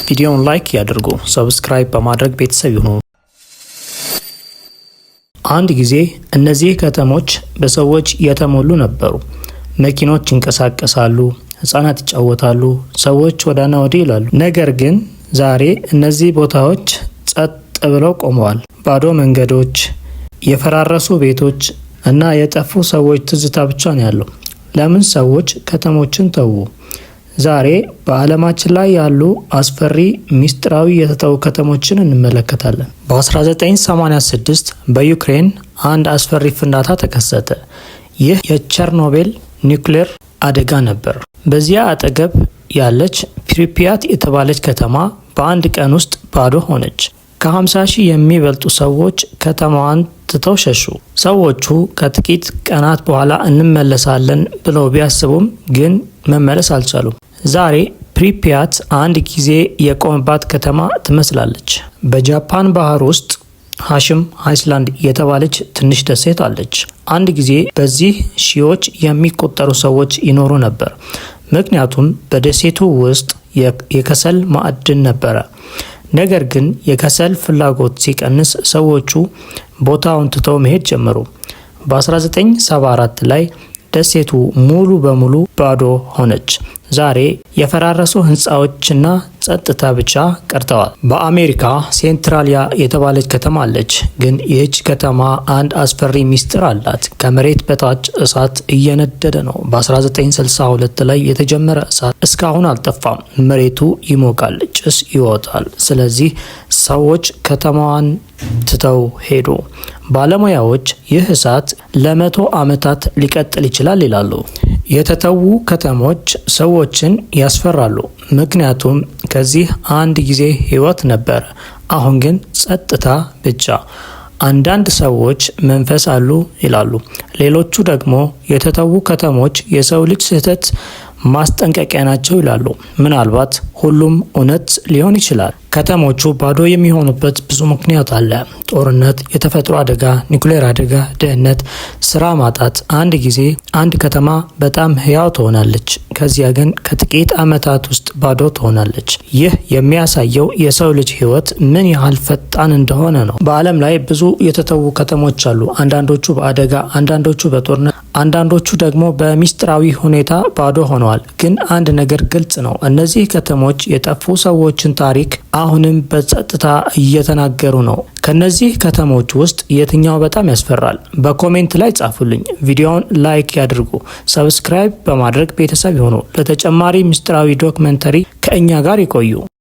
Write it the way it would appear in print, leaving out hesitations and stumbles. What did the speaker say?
ቪዲዮውን like ያድርጉ፣ subscribe በማድረግ ቤተሰብ ይሁኑ። አንድ ጊዜ እነዚህ ከተሞች በሰዎች የተሞሉ ነበሩ። መኪኖች ይንቀሳቀሳሉ፣ ህጻናት ይጫወታሉ፣ ሰዎች ወዲያና ወዲህ ይላሉ። ነገር ግን ዛሬ እነዚህ ቦታዎች ጸጥ ብለው ቆመዋል። ባዶ መንገዶች፣ የፈራረሱ ቤቶች እና የጠፉ ሰዎች ትዝታ ብቻ ነው ያለው። ለምን ሰዎች ከተሞችን ተዉ? ዛሬ በዓለማችን ላይ ያሉ አስፈሪ ሚስጥራዊ የተተዉ ከተሞችን እንመለከታለን። በ1986 በዩክሬን አንድ አስፈሪ ፍንዳታ ተከሰተ። ይህ የቸርኖቤል ኒውክሌር አደጋ ነበር። በዚያ አጠገብ ያለች ፕሪፒያት የተባለች ከተማ በአንድ ቀን ውስጥ ባዶ ሆነች። ከ50 ሺህ የሚበልጡ ሰዎች ከተማዋን ትተው ሸሹ። ሰዎቹ ከጥቂት ቀናት በኋላ እንመለሳለን ብለው ቢያስቡም ግን መመለስ አልቻሉም። ዛሬ ፕሪፒያት አንድ ጊዜ የቆመባት ከተማ ትመስላለች። በጃፓን ባህር ውስጥ ሀሽም አይስላንድ የተባለች ትንሽ ደሴት አለች። አንድ ጊዜ በዚህ ሺዎች የሚቆጠሩ ሰዎች ይኖሩ ነበር። ምክንያቱም በደሴቱ ውስጥ የከሰል ማዕድን ነበረ። ነገር ግን የከሰል ፍላጎት ሲቀንስ ሰዎቹ ቦታውን ትተው መሄድ ጀመሩ። በ1974 ላይ ደሴቱ ሙሉ በሙሉ ባዶ ሆነች። ዛሬ የፈራረሱ ህንፃዎችና ጸጥታ ብቻ ቀርተዋል። በአሜሪካ ሴንትራሊያ የተባለች ከተማ አለች። ግን ይህች ከተማ አንድ አስፈሪ ሚስጥር አላት። ከመሬት በታች እሳት እየነደደ ነው። በ1962 ላይ የተጀመረ እሳት እስካሁን አልጠፋም። መሬቱ ይሞቃል፣ ጭስ ይወጣል። ስለዚህ ሰዎች ከተማዋን ትተው ሄዱ። ባለሙያዎች ይህ እሳት ለ100 ዓመታት ሊቀጥል ይችላል ይላሉ። የተተዉ ከተሞች ሰዎችን ያስፈራሉ። ምክንያቱም ከዚህ አንድ ጊዜ ህይወት ነበር፣ አሁን ግን ጸጥታ ብቻ። አንዳንድ ሰዎች መንፈስ አሉ ይላሉ። ሌሎቹ ደግሞ የተተዉ ከተሞች የሰው ልጅ ስህተት ማስጠንቀቂያ ናቸው ይላሉ። ምናልባት ሁሉም እውነት ሊሆን ይችላል። ከተሞቹ ባዶ የሚሆኑበት ብዙ ምክንያት አለ። ጦርነት፣ የተፈጥሮ አደጋ፣ ኒውክሌር አደጋ፣ ድህነት፣ ስራ ማጣት። አንድ ጊዜ አንድ ከተማ በጣም ህያው ትሆናለች። ከዚያ ግን ከጥቂት ዓመታት ውስጥ ባዶ ትሆናለች። ይህ የሚያሳየው የሰው ልጅ ህይወት ምን ያህል ፈጣን እንደሆነ ነው። በዓለም ላይ ብዙ የተተዉ ከተሞች አሉ። አንዳንዶቹ በአደጋ፣ አንዳንዶቹ በጦርነት፣ አንዳንዶቹ ደግሞ በሚስጥራዊ ሁኔታ ባዶ ሆነዋል። ግን አንድ ነገር ግልጽ ነው። እነዚህ ከተሞች የጠፉ ሰዎችን ታሪክ አሁንም በጸጥታ እየተናገሩ ነው። ከነዚህ ከተሞች ውስጥ የትኛው በጣም ያስፈራል? በ comment ላይ ጻፉልኝ። ቪዲዮውን like ያድርጉ፣ subscribe በማድረግ ቤተሰብ ይሁኑ። ለተጨማሪ ምስጢራዊ documentary ከእኛ ጋር ይቆዩ።